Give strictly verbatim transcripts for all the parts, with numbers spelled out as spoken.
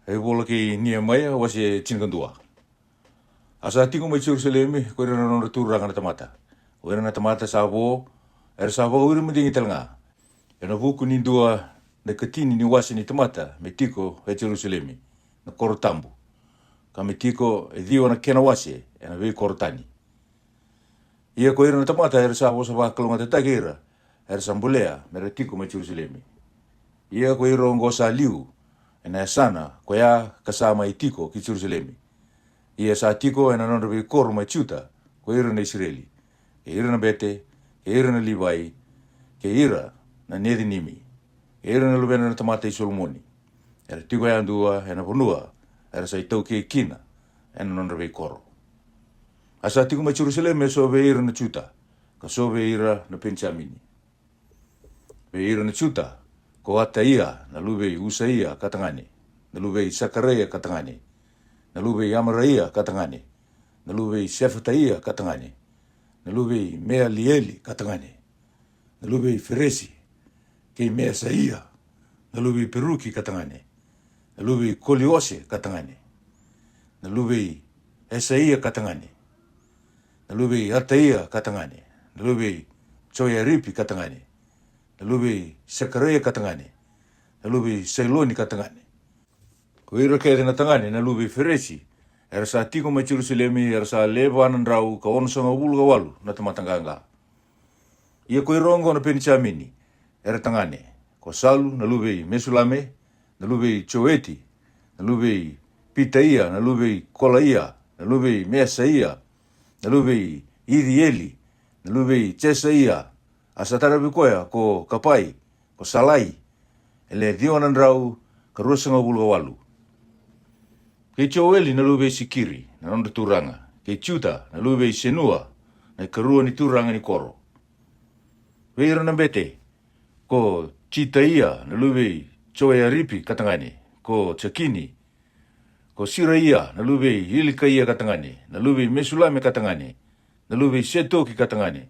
E vola kei Niemaia wase tinikadua. A sa tiko mai Jerusalemi ko ira na nodra turaga na tamata. O ira na tamata sa vo, era sa vakawiri madigi tale ga. Ena vuku ni dua na ikatini ni wase ni tamata me tiko e Jerusalemi, na koro tabu. Ka me tiko e ciwa na kena wase ena veikoro tani. Ia ko ira na tamata era sa vosa vakalougatataki ira, era sa bolea me ra tiko mai Jerusalemi. Ia ko ira oqo sa liu, ena yasana ko ya ka sa mai tiko ki Jerusalemi. Ia sa tiko ena nodra veikoro mai Juta, ko ira na Isireli, kei ira na bete, kei ira na Livai, kei ira na Necinimi, kei ira na luvena na tamata i Solomoni. Era tiko yadua ena vanua era sa itaukei kina ena nodra veikoro. A sa tiko mai Jerusalemi e so vei ira na Juta, ka so vei ira na Penijamini. Vei ira na Juta, ko Ataia na luve i Usaia ka tagane, na luve i Sakaraia ka tagane, na luve i Amaraia ka tagane, na luve i Sefataia ka tagane, na luve i Mealieli ka tagane, na luve i Feresi, kei Measaia na luve i Peruki ka tagane, na luve i Koliose ka tagane, na luve i Esaia ka tagane, na luve i Ataia ka tagane, na luve i Joiaripi ka tagane, na luve i Sakaraia ka tagane, na luve i Sailoni ka tagane. Ko ira kece na tagane na luve i Feresi era sa tiko mai Jerusalemi era sa le va na drau ka onosagavulu ka walu na tamata qaqa. Ia ko ira oqo na Penijamini, era tagane, ko Salu na luve i Mesulame, na luve i Joeti, na luve i Pitaia, na luve i Kolaia, na luve i Measaia, na luve i Irieli, na luve i Jesaia, a sa taravi koya ko Kapai, ko Salai, e le ciwa na drau ka ruasagavulu ka walu. Kei Joeli na luve i Sikiri na nodra turaga, kei Juta na luve i Senua na ikarua ni turaga ni koro. Vei ira na bete, ko Jitaia na luve i Joiaripi ka tagane, ko Jakini, ko Siraia na luve i Ilikaia ka tagane, na luve i Mesulame ka tagane, na luve i Setoki ka tagane,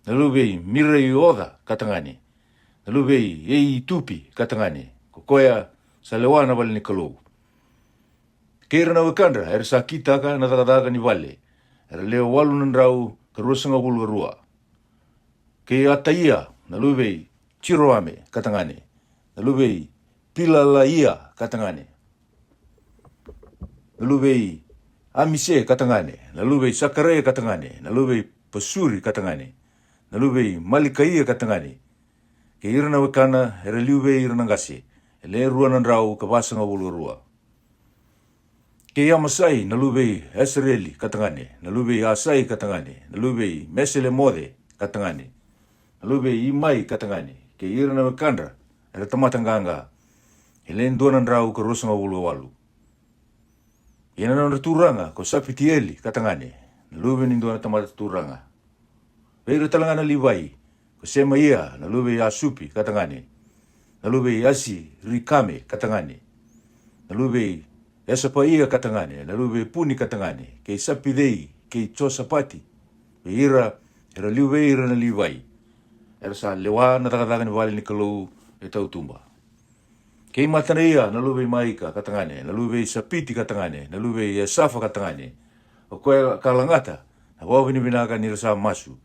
na luve i Miraioca ka tagane, na luve i Eitupi ka tagane, ko koya sa lewa na vale ni Kalou. Kei ira na wekadra era sa kitaka na cakacaka ni vale, era le walu na drau ka ruasagavulu ka rua. Kei Ataia na luve i Jiroame ka tagane, na luve i Pilalaia ka tagane, na luve i Amise ka tagane, na luve i Sakaraia ka tagane, na luve i Pasuri ka tagane, na luve i Malikaia ka tagane. Kei ira na wekana era liu vei ira na qase, e le rua na drau ka vasagavulu ka rua. Kei Amasai na luve i Esareli ka tagane, na luve i Asai ka tagane, na luve i Meselemoce ka tagane, na luve i Imai ka tagane, kei ira na wekadra era tamata qaqa, e le dua na drau ka ruasagavulu ka walu. Ia na nodra turaga ko Sapitieli ka tagane, na luve ni dua na tamata turaga. Vei ira tale ga na Livai, ko Semaia na luve i Asupi ka tagane, na luve i Asirikame ka tagane, na luve i Esapaia ka tagane, na luve i Puni ka tagane, kei Sapicei, kei Josapati. Vei ira era liu vei ira na Livai, era sa lewa na cakacaka ni vale ni Kalou e tautuba. Kei Matanaia na luve i Maika ka tagane, na luve i Sapiti ka tagane, na luve i Esafa ka tagane, o koya ka lagata na vakavinavinaka ni ra sa masu.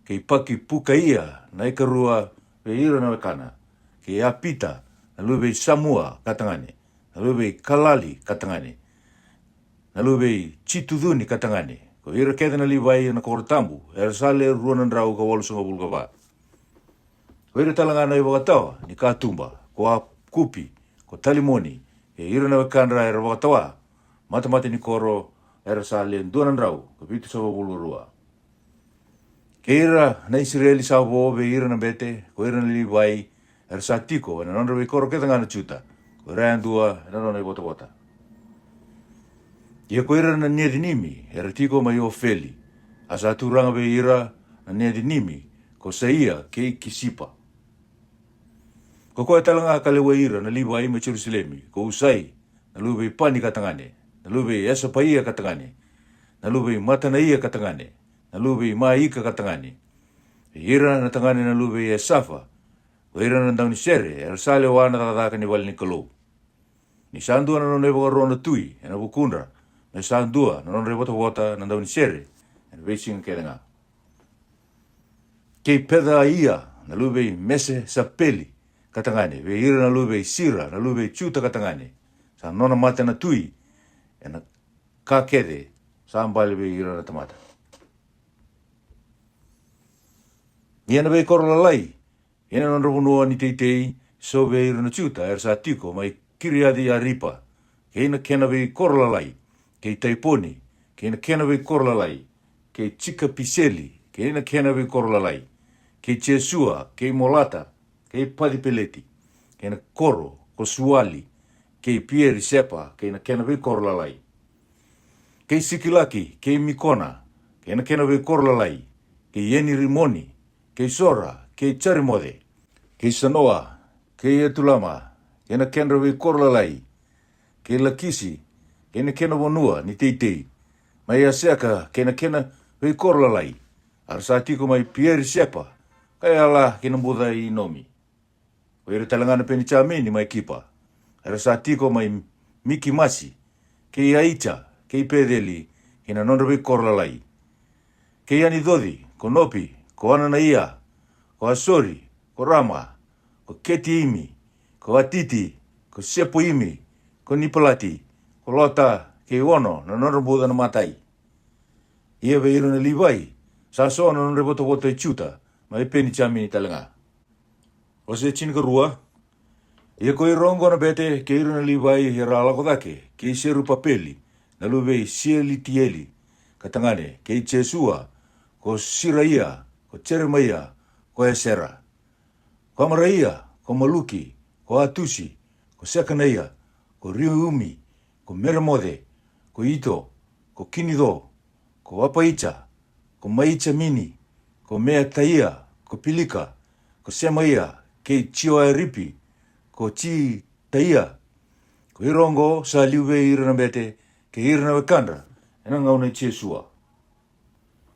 Kei Pakipukaia na ikarua vei ira na wekana, kei Apita na luve i Samua ka tagane, na luve i Kalali ka tagane, na luve i Jitucuni ka tagane. Ko ira kece na Livai ena koro tabu era sa le rua na drau ka walusagavulu ka va. Ko ira tale ga na ivakatawa ni katuba, ko Akupi, ko Talimoni, kei ira na wekadra era vakatawa matamata ni koro, era sa le dua na drau ka vitusagavulu ka rua. Kei ira na Isireli sa vo vei ira na bete, ko ira na Livai, era sa tiko ena nodra veikoro kece ga na Juta, ko ira yadua ena nona ivotavota. Ia ko ira na Necinimi era tiko mai Ofeli, a sa turaga vei ira na Necinimi ko Saia kei Kisipa. Ko koya tale ga ka lewai ira na Livai mai Jerusalemi, ko Usai na luve i Pani ka tagane, na luve i Esapaia ka tagane, na luve i Matanaia ka tagane, na luve i Maika ka tagane. Vei ira na tagane na luve i Esafa, ko ira na daunisere era sa lewa na cakacaka ni vale ni Kalou. Ni sa dua na nona ivakaro na tui ena vukudra, me sa dua na nodra ivotavota na daunisere ena veisiga kece ga. Kei Pecaia na luve i Mesesapeli ka tagane, vei ira na luve i Sira na luve i Juta ka tagane, sa nona mata na tui ena ka kece sa bale vei ira na tamata. Ia na veikoro lalai, ia na nodra vanua ni teitei, so vei ira na Juta era sa tiko mai Kiriaci-aripa, kei na kena veikoro lalai, kei Taiponi, kei na kena veikoro lalai, kei Jikapiseli, kei na kena veikoro lalai, kei Jesua, kei Molata, kei Pacipeleti, kei na koro ko Suali, kei Pieri-sepa, kei na kena veikoro lalai, kei Sikilaki, kei Mikona, kei na kena veikoro lalai, kei Eni-rimoni, kei Sora, kei Jarimoce, kei Sanoa, kei Etulama, kei na kedra veikoro lalai, kei Lakisi, kei na kena vanua ni teitei, mai Aseka, kei na kena veikoro lalai, a ra sa tiko mai Pieri-sepa, ka yala ki na buca i Inomi. O ira tale ga na Penijamini mai Kipa, era sa tiko mai Mikimasi, kei Aija, kei Peceli, kei na nodra veikoro lalai, kei Anicoci, ko Nopi, ko Ananaia, ko Asori, ko Rama, ko Ketiimi, ko Atiti, ko Sepoimi, ko Nipalati, ko Lota, kei Ono na nodra buca na matai. Ia vei ira na Livai, sa so na nodra ivotavota i Juta mai Penijamini tale ga. Wase tinikarua. Ia ko ira oqo na bete kei ira na Livai era a lako cake kei Serupapeli na luve i Sielitieli ka tagane, kei Jesua, ko Siraia, ko Jeremaia, ko Esera, ko Amaraia, ko Maluki, ko Atusi, ko Sekanaia, ko Riumi, ko Meremoce, ko Ito, ko Kinico, ko Apaija, ko Maijamini, ko Meataia, ko Pilika, ko Semaia, kei Jioaripi, ko Jitaia. Ko ira oqo sa liu vei ira na bete kei ira na wekadra ena gauna i Jesua.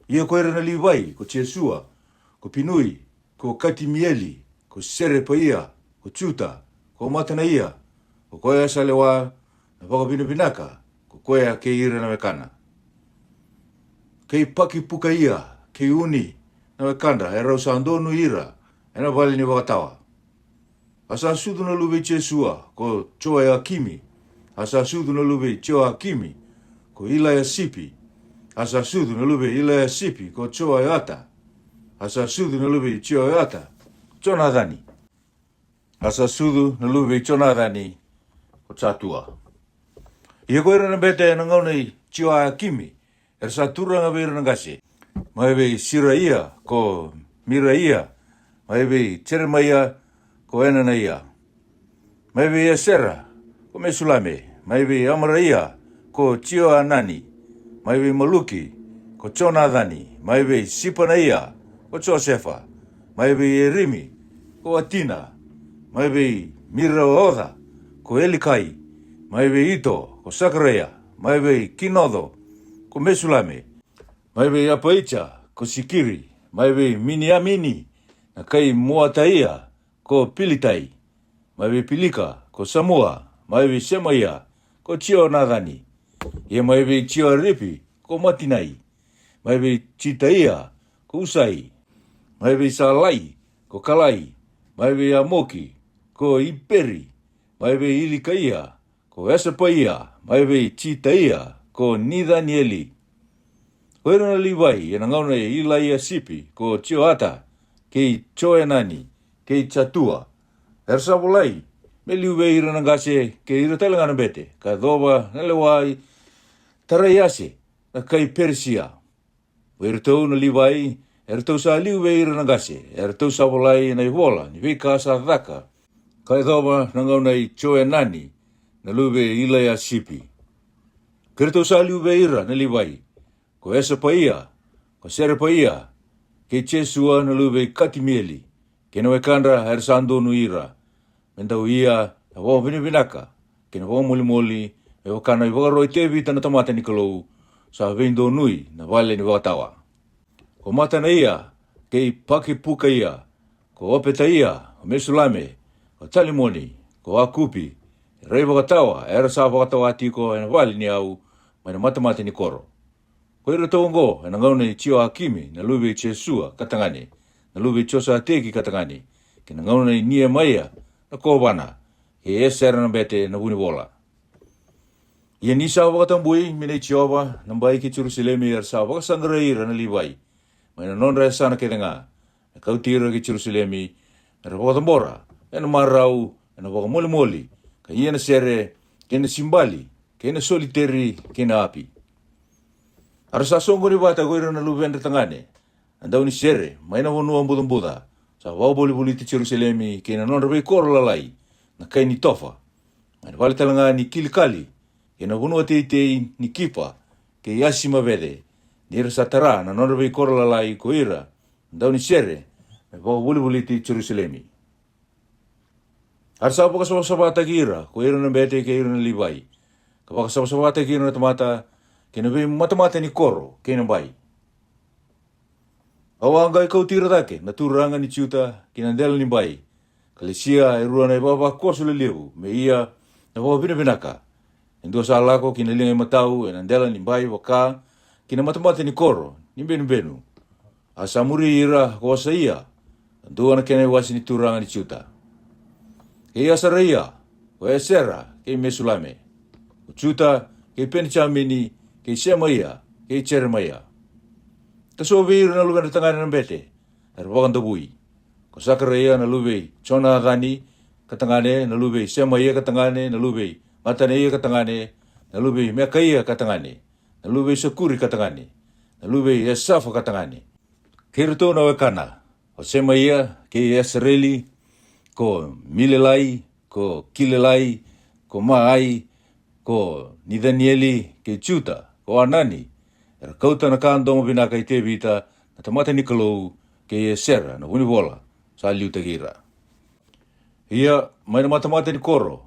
Ia ko ira na Livai, ko Jesua, ko Pinui, ko Katimieli, ko Serepaia, ko Juta, ko Matanaia, ko koya sa lewa na vakavinavinaka, ko koya kei ira na wekana, kei Pakipukaia, kei Uni, na wekadra e rau sa donui ira ena vale ni vakatawa. A sa sucu na luve i Jesua, ko Joiakimi. A sa sucu na luve i Joiakimi, ko Ilaiasipi. A sa sucu na luve i Ilaiasipi, ko Joiata. A sa sucu na luve i Joiata, ko Jonacani. A sa sucu na luve i Jonacani, ko Jatua. Ia ko ira na bete ena gauna i Joiakimi, era sa turaga vei ira na qase, mai vei Siraia, ko Miraia, mai vei Jeremaia, ko Enanaia, mai vei Esera, ko Mesulame, mai vei Amaraia, ko Jioanani, mai vei Maluki, ko Jonacani, mai vei Sipanaia, ko Josefa, mai vei Erimi, ko Atina, mai vei Miraoca, ko Elikai, mai vei Ito, ko Sakaraia, mai vei Kinoco, ko Mesulame, mai vei Apaija, ko Sikiri, mai vei Miniamini, na kai Muataia, ko Pilitai, mai vei Pilika, ko Samua, mai vei Semaia, ko Jionacani, ia mai vei Jioaripi, ko Matinai, mai vei Jitaia, ko Usai, mai vei Salai, ko Kalai, mai vei Amoki, ko Iperi, mai vei Ilikaia, ko Esapaia, mai vei Jitaia, ko Nicanieli. Ko ira na Livai ena gauna i Ilaiasipi, ko Joata, kei Joenani, kei Jatua, era sa volai me liu vei ira na qase kei ira tale ga na bete, ka yacova na lewa i Taraiase, na kai Perisia. O iratou na Livai, eratou sa liu vei ira na qase, eratou sa volai ena ivola ni veika sa caka, ka yacova na gauna i Joenani, na luve i Ilaiasipi. Ko iratou sa liu vei ira na Livai, ko Esapaia, ko Serepaia, kei Jesua na luve i Katimieli, kei na wekadra era sa donui ira, me dau ia na vakavinavinaka kei na vakamolimoli, me vaka na ivakaro i Tevita na tamata ni Kalou, sa veidonui na vale ni vakatawa. Ko Matanaia, kei Pakipukaia, ko Opetaia, ko Mesulame, ko Talimoni, ko Akupi, Era ivakatawa era sa vakatawa tiko ena vale ni yau mai na matamata ni koro. Ko iratou oqo ena gauna i Jioakimi na luve i Jesua ka tagane, na luve i Josateki ka tagane, kei na gauna i Niemaia na kovana, kei Esera na bete na vunivola. Ia ni sa vakatabui me nei Jiova na bai ki Jerusalemi, era sa vakasaqarai ira na Livai mai na nodra yasana kece ga, me kauti ira ki Jerusalemi, me ra vakacabora ena marau, ena vakamolimoli, ka ia na sere, kei na simbali, kei na soliteri, kei na api. A ra sa soqoni vata ko ira na luvedra tagane na daunisere mai na vanua bucabuca, sa vakavolivoliti Jerusalemi kei na nodra veikoro lalai, na kai ni Tofa, mai na vale tale ga ni Kilikali, kei na vanua teitei ni Kipa kei Asimavece, ni ra sa tara na nodra veikoro lalai ko ira na daunisere me vakavolivoliti Jerusalemi. A ra sa vakasavasavataki ira ko ira na bete kei ira na Livai, ka vakasavasavataki ira na tamata, kei na veimatamata ni koro kei na bai. Au a qai kauti ira cake na turaga ni Juta ki na dela ni bai, ka lesia e rua na ivavakoso lelevu me ia na vakavinavinaka, e dua sa lako ki na liga i matau ena dela ni bai vaka ki na matamata ni koro ni benubenu. A sa muri ira ko Osaia, ka dua na kena iwase ni turaga ni Juta, kei Asaraia, ko Esera, kei Mesulame, ko Juta, kei Penijamini, kei Semaia, kei Jeremaia. Ka so vei ira na luvedra tagane na bete era vakadavui, ko Sakaraia na luve i Jonacani ka tagane, na luve i Semaia ka tagane, na luve i Matanaia ka tagane, na luve i Mekaia ka tagane, na luve i Sakuri ka tagane, na luve i Esafa ka tagane, kei iratou na wekana, ko Semaia, kei Esareli, ko Milelai, ko Kilelai, ko Maai, ko Nicanieli, kei Juta, ko Anani, era kauta na ka domo vinaka i Tevita na tamata ni Kalou, kei Esera na vunivola sa liutaki ira. Ia mai na matamata ni koro,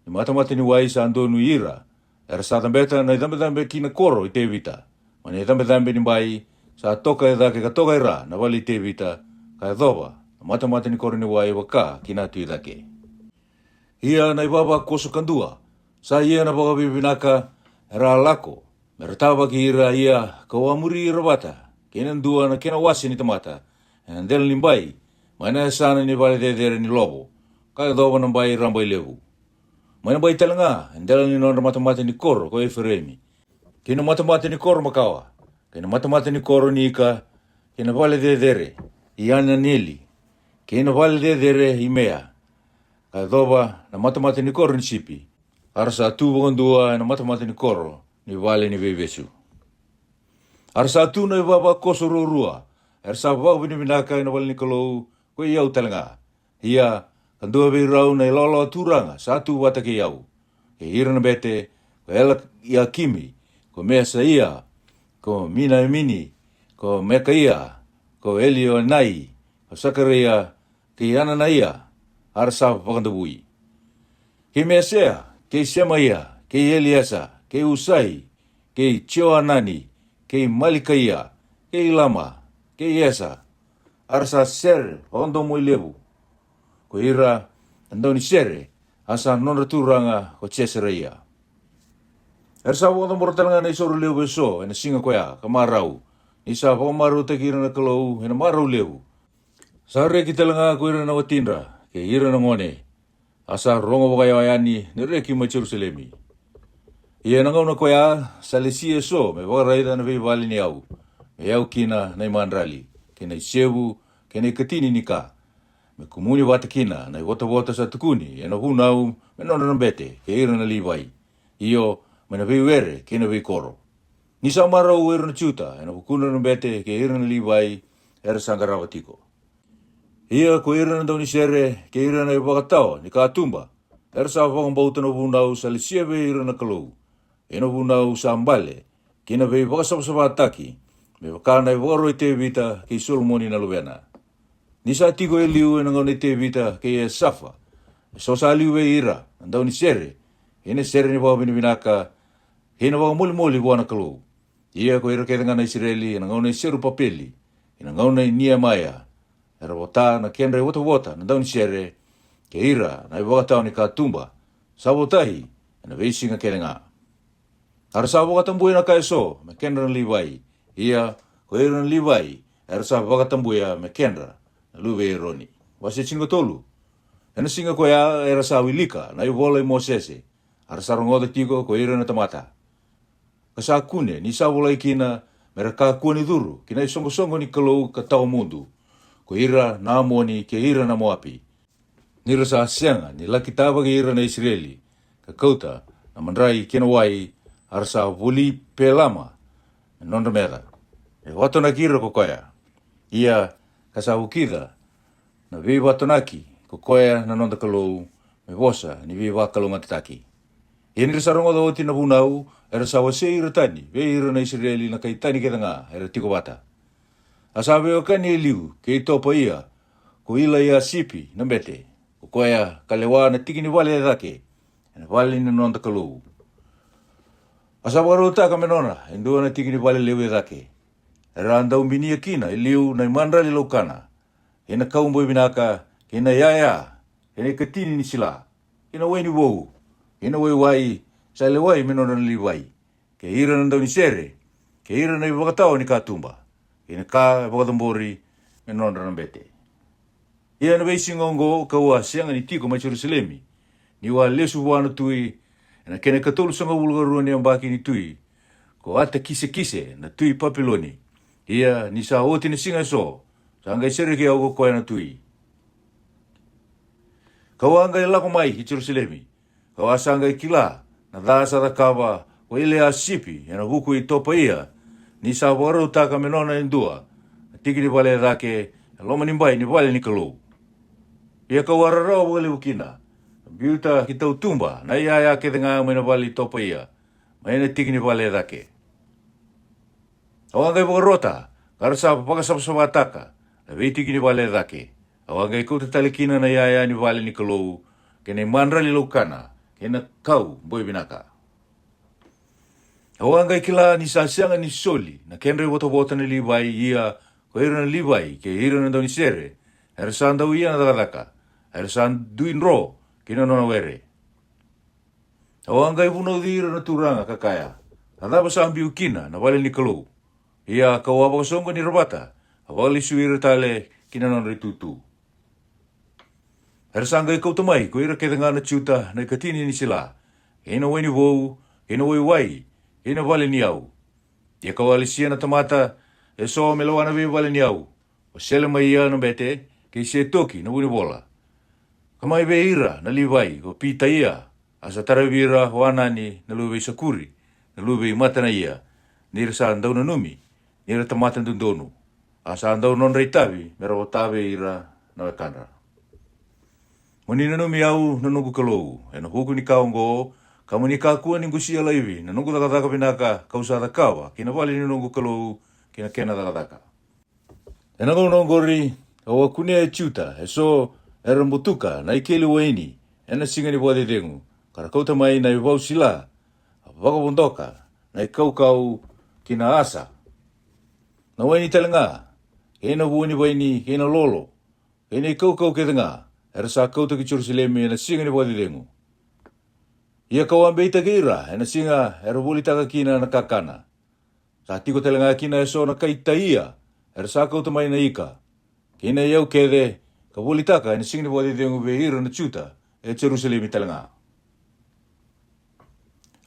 ni matamata ni wai sa donui ira, era sa cabeta na icabecabe ki na koro i Tevita, mai na icabecabe ni bai, sa toka e cake ka toka e ra na vale i Tevita, ka yacova na matamata ni koro ni wai vaka ki na tu i cake. Ia na ivavakoso kadua sa ia na vakavinavinaka, era a lako me ra tavaki ira, ia ka'u a muri ira vata kei na dua na kena wase ni tamata ena dela ni bai, mai na yasana ni vale cecere ni Lovo, ka yacova na bai rabailevu, mai na bai tale ga e dela ni nodra matamata ni koro ko Ifireimi, kei na matamata ni koro makawa, kei na matamata ni koro ni ika, kei na vale cecere i Ananeli, kei na vale cecere i Mea, ka yacova na matamata ni koro ni sipi. A ra sa tu vakadua ena matamata ni koro ni vale ni veivesu. A ra sa tu na ivavakoso ruarua, era sa vakavinavinaka ena vale ni Kalou, ko i au tale ga. Ia ka dua vei rau na ilawalawa turaga sa tu vata kei au, kei ira na bete, ko Eliakimi, ko Mesaia, ko Minamini, ko Mekaia, ko Elioenai, ko Sakaraia, kei Ananaia, a ra sa vakadavui. Kei Mesaia, kei Semaia, kei Eliesa, kei Usai, kei Joanani, kei Malikaia, kei Lama, kei Esa, a ra sa sere vakadomoilevu. Ko ira na daunisere, a sa nodra turaga ko Jesaraia. Era sa vakacabora tale ga na isoro levu eso ena siga koya ka marau, ni sa vakamarautaki ira na Kalou ena marau levu. Sa reki tale ga ko ira na watidra kei ira na gone, a sa rogo vakayawa yani na reki mai Jerusalemi. Ia ena gauna koya sa lesi eso me vakaraica na veivale ni yau, me yau kina na imadrali, kei na isevu, kei na ikatini ni ka, me kumuni vata kina na ivotavota sa tukuni ena vunau me nodra na bete kei ira na Livai, io, mai na veiwere kei na veikoro. Ni sa marau o ira na Juta ena vukudra na bete kei ira na Livai, era sa qarava tiko. Ia ko ira na daunisere kei ira na ivakatawa ni katuba, era sa vakabauta na vunau sa lesia vei ira na Kalou, ena vunau sa bale ki na veivakasavasavataki, me vaka na ivakaro i Tevita kei Solomoni na luvena. Ni sa tiko e liu ena gauna i Tevita kei Esafa, eso sa liu vei ira na daunisere, ena sere ni vakavinavinaka, kei na vakamolimoli vua na Kalou. Ia ko ira kece ga na Isireli ena gauna i Serupapeli, ena gauna i Niemaia, era vota na kedra ivotavota na daunisere, kei ira na ivakatawa ni katuba, sa votai e na veisiga kece ga. A ra sa vakatabuya na ka eso me kedra na Livai, ia ko ira na Livai era sa vakatabuya me kedra na luve i Eroni. Wase tinikatolu. E na siga ko ya era sa wilika na i vola i Mosese, a ra sa rogoca tiko ko ira na tamata, ka sa kune ni sa volai kina me ra kakua ni curu ki na i soqosoqo ni Kalou ka tawa mudu, ko ira na Amoni kei ira na Moapi, ni ra sa sega ni laki tavaki ira na Isireli, ka kauta na madrai kei na wai, a ra sa voli Pelama me nodra meca, me vatonaki ira ko koya. Ia ka sa vukica na veivatonaki ko koya na noda Kalou me vosa ni veivakalougatataki. Ia ni ra sa rogoca oti na vunau, era sa wasei ira tani vei ira na Isireli na kai tani kece ga era tiko vata. A sa veiwekani e liu kei Topaia ko Ilaiasipi na bete, ko koya ka lewa na tiki ni vale e cake e na vale ni noda Kalou. A sa vakarautaka me nona e dua na tiki ni vale levu e cake. Era a dau binia kina e liu na i madrali laukana, kei na kau boi vinaka, kei na i yaya, kei na i katini ni sila, kei na waini vou, kei na waiwai sa lewai me nodra na Livai, kei ira na daunisere, kei ira na i vakatawa ni katuba, kei na ka e vakacabori me nodra na bete. Ia na veisiga oqo kau a sega ni tiko mai Jerusalemi, ni'u a lesu vua na tui e na kena i katolusagavulu ka rua ni yabaki ni tui ko Atakisekise na tui Papiloni. Ia ni sa oti na siga eso, sa qai sereki au ko koya na tui. Kau a qai lako mai ki Jerusalemi, kau a sa qai kila na ca sa cakava ko Iliasipi e na vuku i Topaia, ni sa vakarautaka me nona e dua na tiki ni vale e cake e loma ni bai ni vale ni Kalou. Ia kau a rarawa vakalevu kina, ka biuta ki tautuba na i yaya kece ga mai na vale i Topaia, mai na tiki ni vale e cake. Au a qai vakarota ka ra sa vakasavasavataka na veitiki ni vale e cake. Au a qai kauta tale kina na i yaya ni vale ni Kalou, kei na i madrali laukana, kei na kau boi vinaka. Au a qai kila ni sa sega ni soli na kedra i votavota na Livai, ia ko ira na Livai kei ira na daunisere era sa dau ia na cakacaka, era sa dui dro ki na nona were. Au a qai vunauci ira na turaga ka kaya, a cava sa biu kina na vale ni Kalou? Ia kau a vakasoqoni ira vata, ka vakalesui ira tale ki na nodra i tutu. Era sa qai kauta mai ko ira kece ga na Juta na i katini ni sila, kei na waini vou, kei na waiwai, kei na vale ni yau. Ia kau a lesia na tamata eso me lewa na veivale ni yau, o Selemaia na bete, kei Setoki na vunivola. Ka mai vei ira na Livai ko Pitaia, a sa taravi ira o Anani na luve i Sakuri, na luve i Matanaia, ni ra sa dau nanumi ni ra tamata dodonu, a sa dau nodra i tavi me ra vota vei ira na wekadra. Mo ni nanumi au na noqu Kalou e na vuku ni ka oqo, ka mo ni kakua ni qusia laivi na noqu cakacaka vinaka kau sa cakava ki na vale ni noqu Kalou, ki na kena cakacaka. E na gauna oqori au a kunea e Juta eso era butuka na i keli waini e na siga ni vakacecegu, ka ra kauta mai na i vau sila, ka vakavodoka na i kaukau ki na asa, na waini tale ga, kei na vua ni vaini, kei na lolo, kei na i kaukau kece ga, era sa kauta ki Jerusalemi e na siga ni vakacecegu. Ia kau a beitaki ira e na siga era volitaka kina na kakana. Sa tiko tale ga kina eso na kai Taia era sa kauta mai na ika, kei na i yau kece, ka volitaka e na siga ni vakacecegu vei ira na Juta e Jerusalemi tale ga.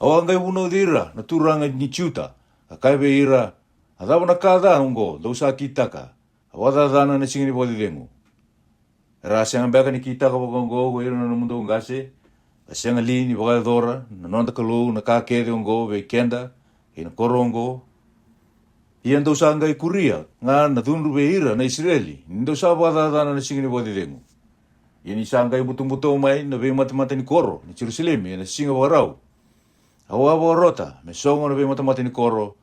Au a qai vunauci ira na turaga ni Juta, ka kaya vei ira, a cava na ka ca oqo dou sa kitaka, a vakacacana na siga ni vakacecegu? Era a sega beka ni kitaka vakaoqo ko ira na nomudou qase, ka sega li ni vakayacora na noda Kalou na ka kece oqo vei keda kei na koro oqo? Ia dou sa qai kuria ga na cudru vei ira na Isireli ni dou sa vakacacana na siga ni vakacecegu. Ia ni sa qai butobuto mai na veimatamata ni koro ni Jerusalemi e na siga vakarau, au a vakarota me sogo na veimatamata ni koro,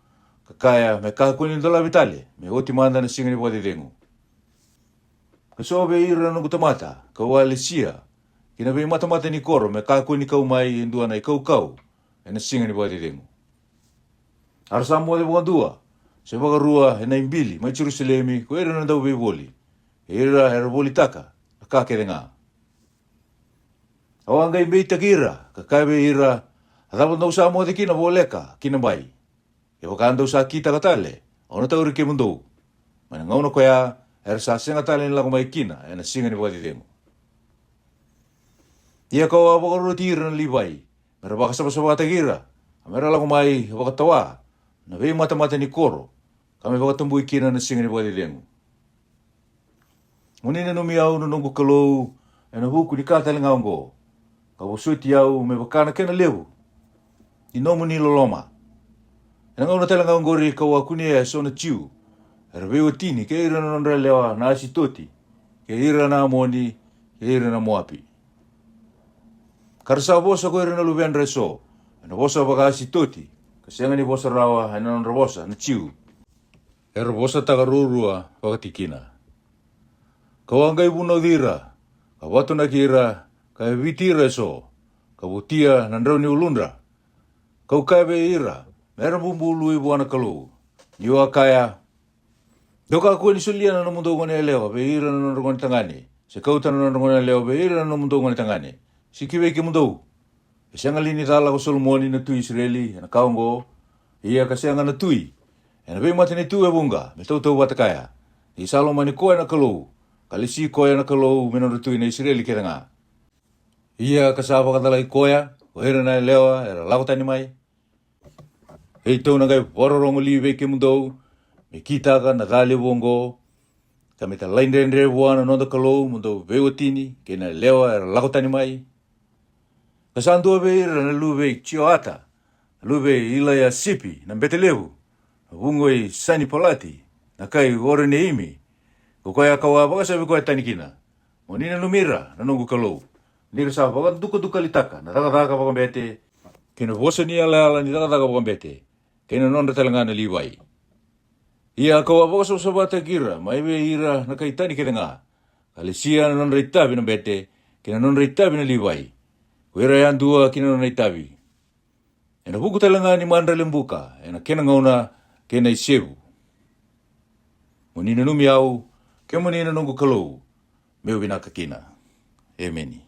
ka kaya, me kakua ni dolavi tale me oti mada na siga ni vakacecegu. Ka so vei ira na noqu tamata kau a lesia ki na veimatamata ni koro me kakua ni kau mai e dua na i kaukau e na siga ni vakacecegu. A ra sa moce vakadua se vakarua e na i bili mai Jerusalemi ko ira na dauveivoli, kei ira era volitaka na ka kece ga. Au a qai beitaki ira ka kaya vei ira, a cava dou sa moce kina voleka ki na bai? Kevaka dou sa kitaka tale, au na tauri kemudou mai na gauna koya, era sa sega tale ni lako mai kina e na siga ni vakacecegu. Ia ka'u a vakaroti ira na Livai me ra vakasavasavataki ira, a me ra lako mai vakatawa na veimatamata ni koro, ka me vakatabui kina na siga ni vakacecegu. Mo ni nanumi au na noqu Kalou e na vuku ni ka tale ga oqo, ka vosoti au me vaka na kena levu ni nomuni loloma. E na gauna tale ga oqori ka'u a kunea e so na Jiu era veiwatini kei ira na nodra yalewa na Asitoti, kei ira na Amoni, kei ira na Moapi. Ka ra sa vosa ko ira na luvedra e so e na vosa vaka-Asitoti, ka sega ni vosa rawa e na nodra vosa na Jiu, era vosataka ruarua vakatikina. Ka'u a qai vunauci ira, ka vatunaki ira, ka yaviti ira e so, ka votia na drau ni uludra. Ka'u kaya vei ira me ra bubului vua na Kalou, ni'u a kaya, dou kakua ni solia na nomudou goneyalewa vei ira na nodra gonetagane, se kauta na nodra goneyalewa vei ira na nomudou gonetagane. Se ki vei kemudou, e sega li ni cala ko Solomoni na tui Isireli e na ka oqo? Ia ka sega na tui e na veimatanitu e vuqa me tautauvata kaya, ni sa lomani koya na Kalou, ka lesi koya na Kalou me nodra tui na Isireli kece ga. Ia ka sa vakacalai koya ko ira na yalewa era lako tani mai. Keitou na qai vakarorogo li vei kemudou me kitaka na ca levu oqo, ka me talaidredre vua na noda Kalou mo dou veiwatini kei na yalewa era lako tani mai? Ka sa dua vei ira na luve i Jioata, na luve i Ilaiasipi na bete levu, na vugo i Sanipalati na kai Oroneimi, ko koya ka'u a vakasavi koya tani kina. Mo ni nanumi ira na noqu Kalou, ni ra sa vakadukadukalitaka na cakacaka vakabete kei na vosa ni yalayala ni cakacaka vakabete, kei na nodra tale ga na Livai. Ia ka'u a vakasavasavataki ira mai vei ira na kai tani kece ga, ka lesia na nodra itavi na bete kei na nodra itavi na Livai, ko ira yadua ki na nona itavi, e na vuku tale ga ni madra lebuka e na kena gauna kei na isevu. Mo ni nanumi au, kemuni na noqu Kalou, me'u vinaka kina. Emeni.